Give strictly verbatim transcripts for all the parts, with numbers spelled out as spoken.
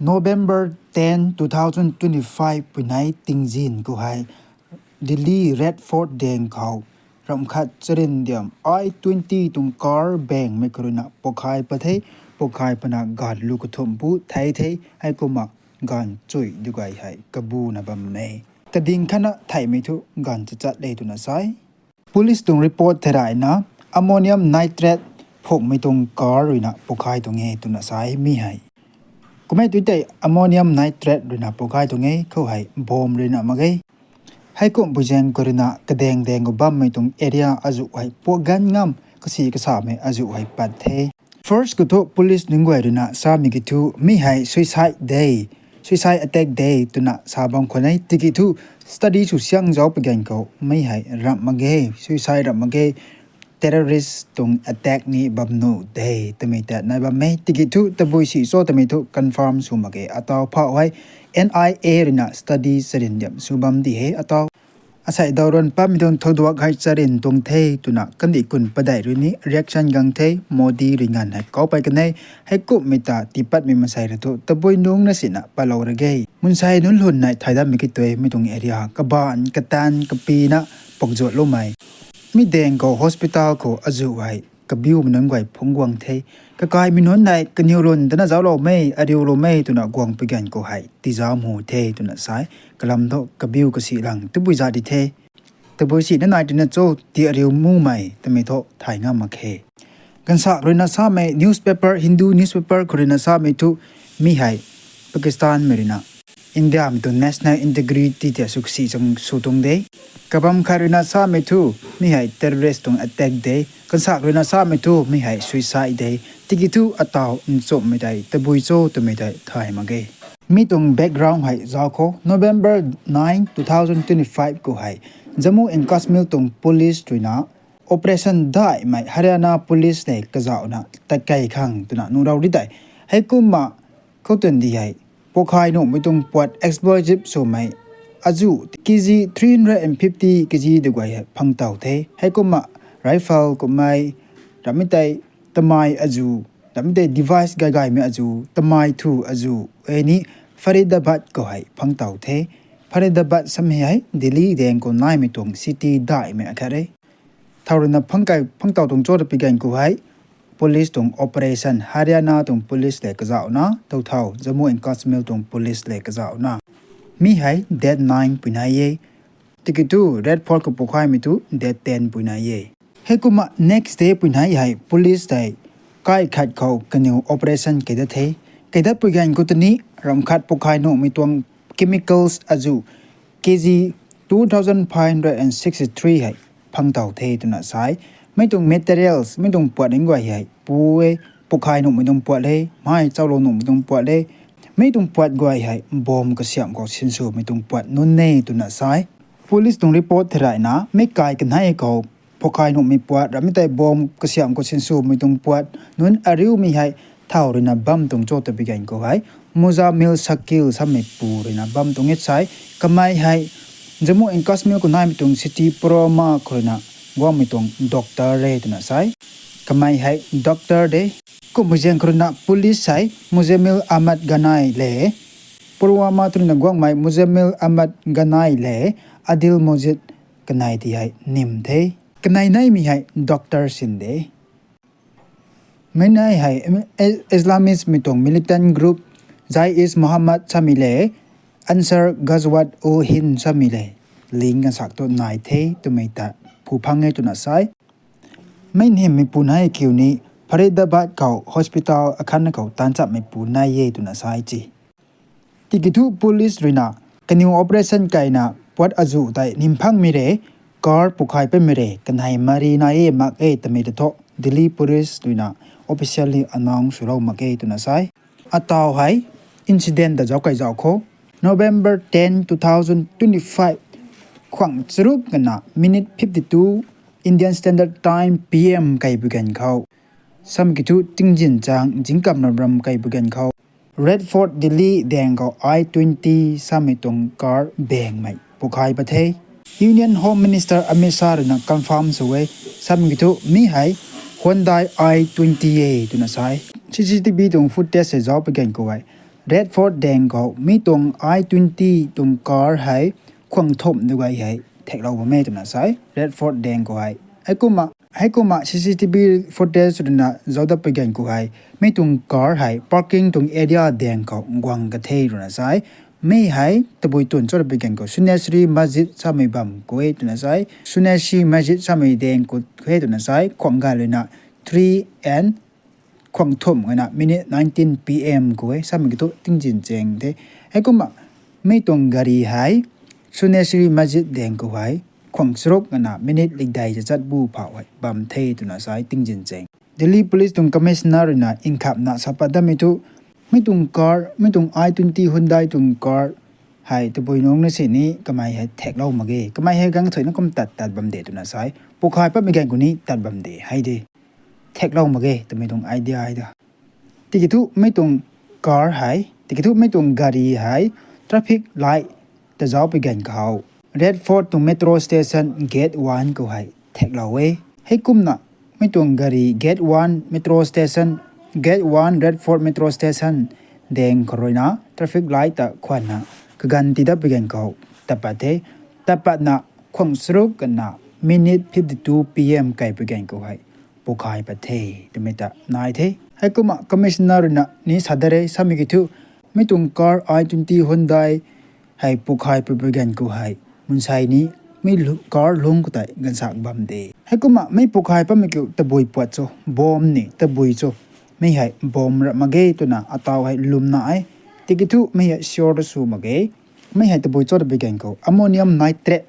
November ten, two thousand twenty-five puinei tingzin khou hei Delhi Red Fort daeng khou ramh khat charyndiam I twenty tuang car bangmei khou ruina pukhay pat the, pukhay patna ganv lu kathumh bu thei the, heikumna ganv chui dugay hei kabuna bam e. Kading khatna theihmei thu ganv chachat le twna sa e. Police tuang report thei rayna ammonium nitrate phukmei tuang car ruina pukhay tuang e twna sa e mi hei. Kummei tu tei ammonium nitrate ruina pukhay tuang e, khou hei bomb ruina mak ge. Heikumhpui zaeng khou ruina kadaeng daeng khou bammei tuang area azuh hei puak gan ngam kasi kasamei azuh hei pat the. First khou thu police nunc guay ruina samei ki thu mi hei suicide de, suicide attack de twna sa bam khwan e. Tiki thu study sw siang zauc pui ganv khou mi hei ramh mak ge, suicide ramh mak ge, terrorist tuang attack ni bam nuh de twmei ta nai bam e. Tiki thu tabui si cho twmei thu confirm sw mak ge. Ataw phau hei N I A ruina study charyndiam sw bam di he ataw. Asei daw ruan patmei tuang thouduak hei charyn tuang the twna kandih kun padeih rui ni reaction gang the, Modi rui nganv hei kau pey kan e. Heikumhmei ta tiipatmei mansei rui thu tabui nungc na sina patlou ra ge. Mansei nunc lun nei thay dammei ki tei mi tuang area kabaanc kataanv kapina pakzuatloumei, mi daeng khou hospital khou azuh hei kabiumei nunc guay phungc guang the. Kakaimei nunc nei kaniw lun tana zaucloumei, ariuloumei twna guang pui ganv khou hei tizau mu the twna sa e. Kalam thu kabiu kasi lang tabui za di the. Tabui si na nai tina cho ti ariu mumei twmei thu thay ngam mak khe. Ganvsaekc ruina samei newspaper, Hindu newspaper khou ruina samei thu mi hei Pakistanmei ruina Indiamei tuang national integrity ta sw kasi chang sw tuang de. Kabam khat ruina samei thu mi hei terrorist tuang attack de. Ganvsaekc ruina samei thu mi hei suicide de. Tiki thu ataw nchumhmei tei tabui cho twmei tei thay mak ge. Mi tuang background hei zauc khou November nine, two thousand twenty-five khou hei Jammu and Kashmir tuang police ruina operation daihmei Haryana police le kazauhna tatkey khang twna nuh rau di tei. Heikumna khou twn di hei pukhay nuhmei tuang puat explosive swmei azuh K G three hundred and fifty K G dugay hei phang taw the. Heikumna rifle kummei, ramei tei tamei azuh, ramei tei device gaygaymei azuh, tamei thu azuh e ni Faridabad khou hei phang taw the. Faridabad samei hei Delhi daeng khou naimei tuang city daihmei akhat e. Thau ruina phang kai phang taw tuang cho ta pui ganv khou hei police tuang operation, Haryana tuang police le kazauhna, thow thau Jammu and Kashmir tuang police le kazauhna, mi hei date nine puinai e. Tiki thu Red Fort khou pukhaymei thu date ten puinai e. Heikumna next day puinai hei police tei kai khat khou kaniw operation kei dat the. Kei dat pui ganv khou tani ramh khat pukhay nuhmei tuang chemicals azuh K G two thousand five hundred and sixty-three hei phang taw the twna sa e. Mi tuang materials, mi tuang puat ning guay hei pu e, pukhay nuhmei tuang puat le, mei chawlou nuhmei tuang puat le, mi tuang puat guay hei bomb kasiamh khou sinswmei tuang puat nunc e twna sa e. Police tuang report thei rayna mi kai kanei khou pukhay nuhmei puat, ramei tei bomb kasiamh khou sinswmei tuang puat nunc ariumei hei thau ruina bam tuang cho ta pui ganv khou hei Muzammil Shakil samei pu ruina bam tuang e sa e. Kamei hei Jammu and Kashmir khou naimei tuang city Pulwama khou ruina guangmei tuang doctor e twna sa e. Kamei hei doctor de. Kummei zaeng khou ruina police hei Muzammil Ahmad Ghanai le, Pulwama tu ruina guangmei Muzammil Ahmad Ghanai le Adil Mojeed kanei ti hei nim the. Kanei neimei hei doctor sin de. Mi nei hei Islamistmei tuang militant group Jaish-e-Mohammed samei le Ansar Ghazwat-ul-Hind samei le link gansak tu nai the twmei ta phu phang e twna sa e. Mi nimmei pu nei kiu ni Faridabad khou hospital akhatna khou taanchapmei pu nei e twna sa e ci. Tiki thu police ruina kaniw operation kaina puat azuh tei nim phangmei re, car pukhay patmei re kanei mari nai e mak e twmei ta thu Delhi police ruina officially announce swlou mak e twna sa e. Ataw hei incident ta zauc kai zauc khou November ten, two thousand twenty-five khwang charuk kana minute fifty-two Indian Standard Time P M kai pui ganv khou, samei ki thu tingzin chang zingkam ram ram kai pui ganv khou Red Fort Delhi daeng khou I twenty samei tuang car bangmei pukhay pat the. Union Home Minister Amit Shah ruina confirm sw e, samei ki thu mi hei Hyundai I twenty e twna sa e. C C T V tuang footage hei zauc pui ganv khou hei Redford daeng khou mi tuang I twenty tuang car hei khwang thumh du gay hei theklou bam e twna sa e, Redford daeng khou hei. Heikumna, heikumna C C T V footage ruina zauc dat pui ganv khou hei, mi tuang car hei parking tuang area daeng khou guang ka the ruina sa e. Mi hei tabui twn cho ra pui ganv khou Suneshri Masjid samei bam khou e twna sa e. Suneshri Masjid samei daeng khou e twna sa e. Khwang gay ruina three and khwang thumh gayna minute nineteen P M khou e, samei kiu thu tingzin chaeng the. Heikumna mi tuang gari hei Suneshri Masjid daeng khou hei khwang charuk gayna minute likdai tachat bu phau hei bam the twna sa e, tingzin chaeng. Delhi Police tuang Commissioner ruina nkhamhna sa pat datmei thu, mi tuang car, mi tuang I twenty Hyundai tuang car hei tabui nungc na sini kamei hei theklou mak ge, kamei hei gang thuina kum tat tat bam de twna sa e. Pukhay patmei ganv khou ni tat bam de hei de, theklou mak ge twmei tuang idea hei da. Tiki thu mi tuang car hei, tiki thu mi tuang gari hei traffic light ta zauc pui ganv khou Redford tuang metro station gate one khou hei theklou e. Heikumna mi tuang gari gate one metro station, gate one Redford metro station daeng khou ruina traffic light ta khwanna kaganv tii dat pui ganv khou tat pat the. Tat patna khwang charuk gayna minute fifty two P M kai pui ganv khou hei pukhay pat the twmei ta nai the. Heikumna Commissioner ruina ni sa dat re, samei kiu thu mi tuang car I twenty Hyundai hei pukhay pat pui ganv khou hei mansei ni mi lu-, car lungc khou tei ganvsak bam de. Heikumna mi pukhay patmei kiu tabui puat cho, bomb ni tabui cho, mi hei bomb rap mak ge twna ataw hei lwmna e. Tiki thu mi hei sure ta sw mak ge. Mi hei tabui cho ta pui ganv khou ammonium nitrate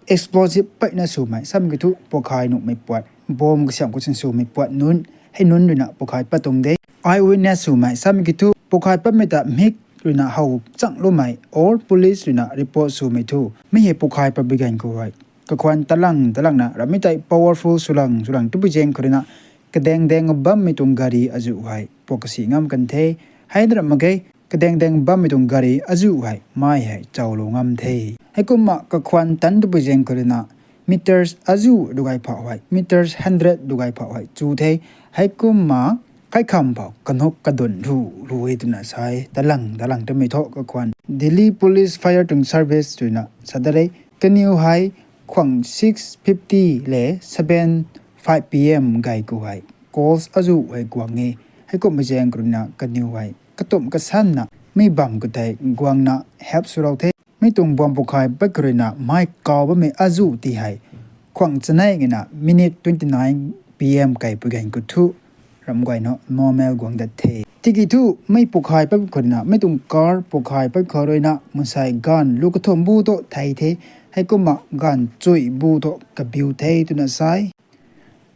explosive peyna swmei, samei kiu thu pukhay nuhmei puat, bomb kasiamh khou sinswmei puat nunc, hei nunc ruina pukhay pat tuang de. Eyewitness swmei, samei kiu thu pukhay patmei ta mik ruina how changloumei or police ruina report swmei thu, mi hei pukhay pat pui ganv khou hei kakhwan talang talangna ramei tei powerful swlang swlang tabui zaeng khou ruina kadaeng daeng bammei tuang gari azuh hei puak kasi ngam kan the. Hei na rap mak ge, kadaeng daeng bammei tuang gari azuh hei mei hei chawlou ngam the. Heikumna kakhwan tan tabui zaeng khou ruina meters azuh du gay phau hei, meters hundred du gay phau hei chu the. Heikumna kaikham phau kanuk kadun ru ru e twna sa e, talang talang twmei thu kakhwan. Delhi Police Fire tuang service ruina sa dat re, kaniw hei khwang six fifty le seven five P M gay khou hei calls azuh hei guang e. Heikumhmei zaeng khou ruina kaniw hei katumh kasanna mi bam khou tei guangna help swlou the. Mi tuang bomb pukhay pat khou ruina mei kaw bammei azuh ti hei khwang chanei gayna minute twenty nine P M kai pui ganv khou thu ramh guayna normal guang dat the. Tiki thu mi pukhay pat khou ruina, mi tuang car pukhay pat khou ruina mansei ganv lu kathumh bu thu thei the. Heikumna ganv chui bu thu kabiu the twna sa e.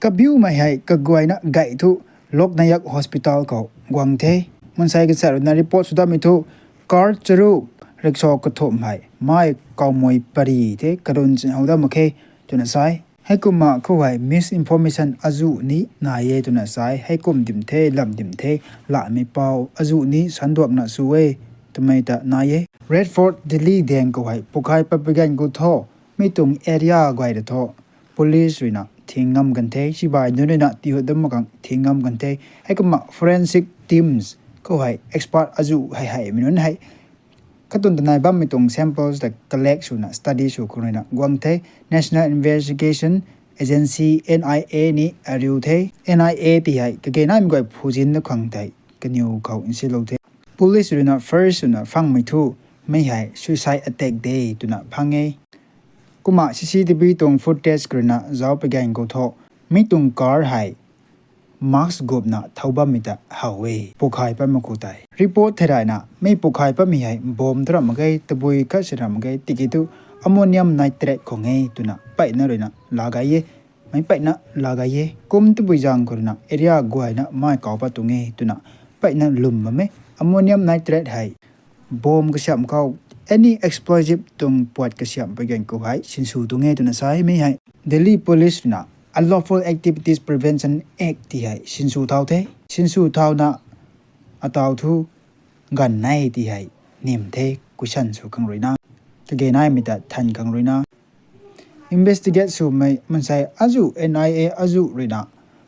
Kabiumei hei kaguayna gay thu Lok Nayak Hospital khou guang the. Mansei kasa ruina report sw datmei thu car charuk, rickshaw kathumh hei mei kawmui pary the, karun chin how dat mak khe twna sa e. Heikumna khou hei misinformation azuh ni nai e twna sa e. Heikum dim the, lam dim the, lamei pou azuh ni sanduakna sw e twmei ta nai e. Redford Delhi daeng khou hei pukhay pat pui ganv khou thu mi tuang area guay ta thu police ruina thing ngam kan the, sibai nunc ruina tihut dam mak khang thing ngam kan the. Heikumna forensic teams khou hei expert azuh hei heimei nunc hei katun tanai bammei tuang samples ta collect swna study sw khou ruina guang the. National Investigation Agency, N I A ni ariu the. N I A ti hei kage naimei guay phuzinna khang tei kaniw khou nsilou the. Police ruina first swna phangmei thu mi hei suicide attack de twna phang e. Kumna C C T V tuang footage khou ruina zauc pui ganv khou thu mi tuang car hei mask gupna thau bammei ta how e, pukhay pat mak khou tei. Report thei rayna mi pukhay patmei hei bomb thu ramh mak ge, tabui khat si ramh mak ge, tiki thu ammonium nitrate khang e twna peyna ruina laa gay e. Mei peyna laa gay e. Kum tabui zaeng khou ruina area guayna mei kaw pat tuang e twna peyna lwm bam e. Ammonium nitrate hei bomb kasiamh khou, any explosive tuang puat kasiamh pui ganv khou hei sinsw tuang e twna sa e. Mi hei Delhi Police ruina Unlawful Activities Prevention Act ti hei sinsw thau the. Sinsw thauna ataw thu ganv nei ti hei nim the, question sw khang ruina, kage naimei ta than khang ruina. Investigate swmei mansei azuh, N I A azuh ruina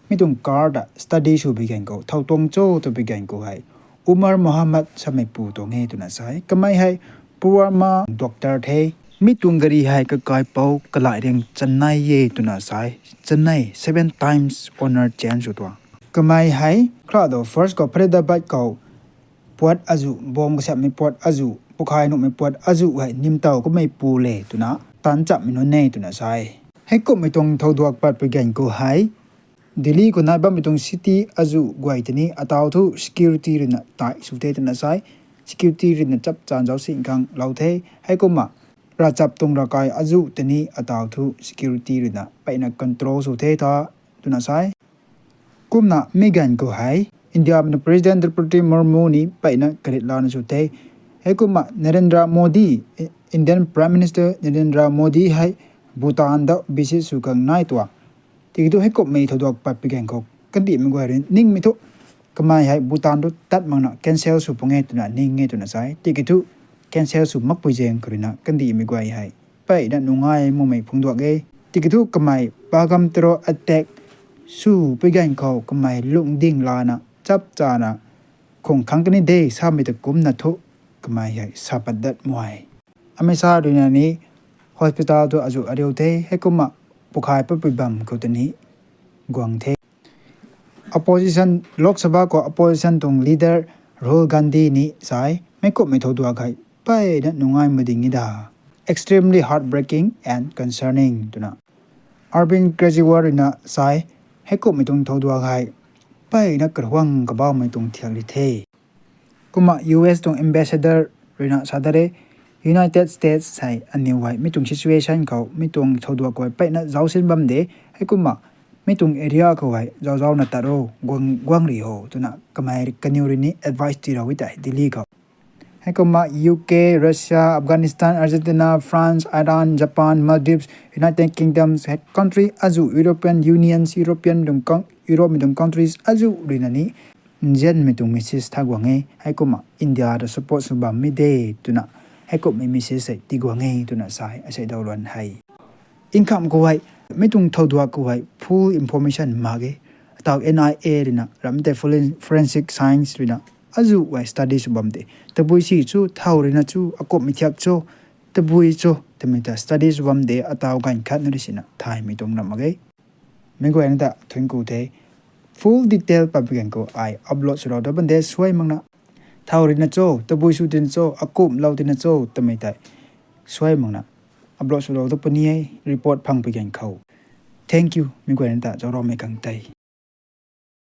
mi tuang car ta study sw pui ganv khou thau tuang cho tw pui ganv khou hei Umar Mohammad sameipu tuang e twna sa e. Kamei hei Pulwama doctor the. Mi tuang gari hei kakaipou kalai riang chanei e twna sa e. Chanei, seven times owner change sw tuang. Kamei hei kra do first khou Faridabad khou puat azuh, bomb kasiammei puat azuh, pukhai nuhmei puat azuh hei nimtow kameipu le twna tan chammei nunc e twna sa e. Heikumhmei tuang thouduak patpui ganv khou hei Delhi khou nai bammei tuang city azuh guay tini ataw thu security ruina tai sw the twna sa e. Security ruina chapchan zauc sing khang lou the. Heikumna ravchap tuang ravkai azuh tini ataw thu security ruina peyna control sw the tha twna sa e. Kumna mi ganv khou hei India mei President Droupadi Murmu ni peyna karit lana sw the. Heikumna Narendra Modi, Indian Prime Minister Narendra Modi hei Bhutan da visit sw khang nai tuang. Tiki thu heikumhmei thouduak patpui ganv khou kandihmei guay rui ningmei thu kamei hei Bhutan tu tat makna cancel sw pung e twna ning e twna sa e. Tiki thu cancel sw makpui zaeng khou ruina kandihmei guay hei peyna nungai makmei phungduak e. Tiki thu kamei Pahalgam terror attack swpui ganv khou kamei lungding lana chapchana khung khang kani de samei ta kumcna thu kamei hei sa pat dat mei. Amit Shah ruina ni hospital tu azuh ariu the. Heikumna pukhai patpui bam khou tini guang the. Opposition, Lok Sabha khou opposition tuang leader Rahul Gandhi ni sa e, meic kumhmei thouduak hei peyna nungai mading e da, extremely heartbreaking and concerning twna. Arvind Kejriwal ruina sa e, heikumhmei tuang thouduak hei peyna kahuang kabaumei tuang thiak ri the. Kumna U S tuang ambassador ruina sa dat e, United States hei aniw hei mi tuang situation khou mi tuang thouduak khou hei peyna zaucsin bam de, heikumna mi tuang area khou hei zauzauna tat ro, guang, guang ri ho twna kamei kaniw rui ni advice tii rau e tei Delhi khou. Heikumna U K, Russia, Afghanistan, Argentina, France, Iran, Japan, Maldives, United Kingdoms hei country azuh, European Unions, European tuang coun-, Europe mei tuang countries azuh ruina ni nzianmei tuang message tha guang e. Heikumna India ta support sw bammei de twna heikumhmei message hei tii guang e twna sa e asei daw luan hei. Income khou hei, mi tuang thouduak khou hei full information mak ge. Ataw N I A ruina, ramtei foren-, forensic science ruina azuh hei study sw bam de. Tabui si chu, thau ruina chu, akumhmei thiak cho, tabui cho twmei ta study sw bam de, ataw ganv khat na ri sina thaymei tuang ram mak ge. Mi guayna ta thuanc ku the. Full detail patpui ganv khou ai upload swlou dat bam de suai makna. Thau ruina cho, tabui sw tina cho, akumhlou tina cho twmei tei suai makna upload swlou dat puni e, report phangpui ganv khou. Thank you, mi guayna ta zaucramei khang tei.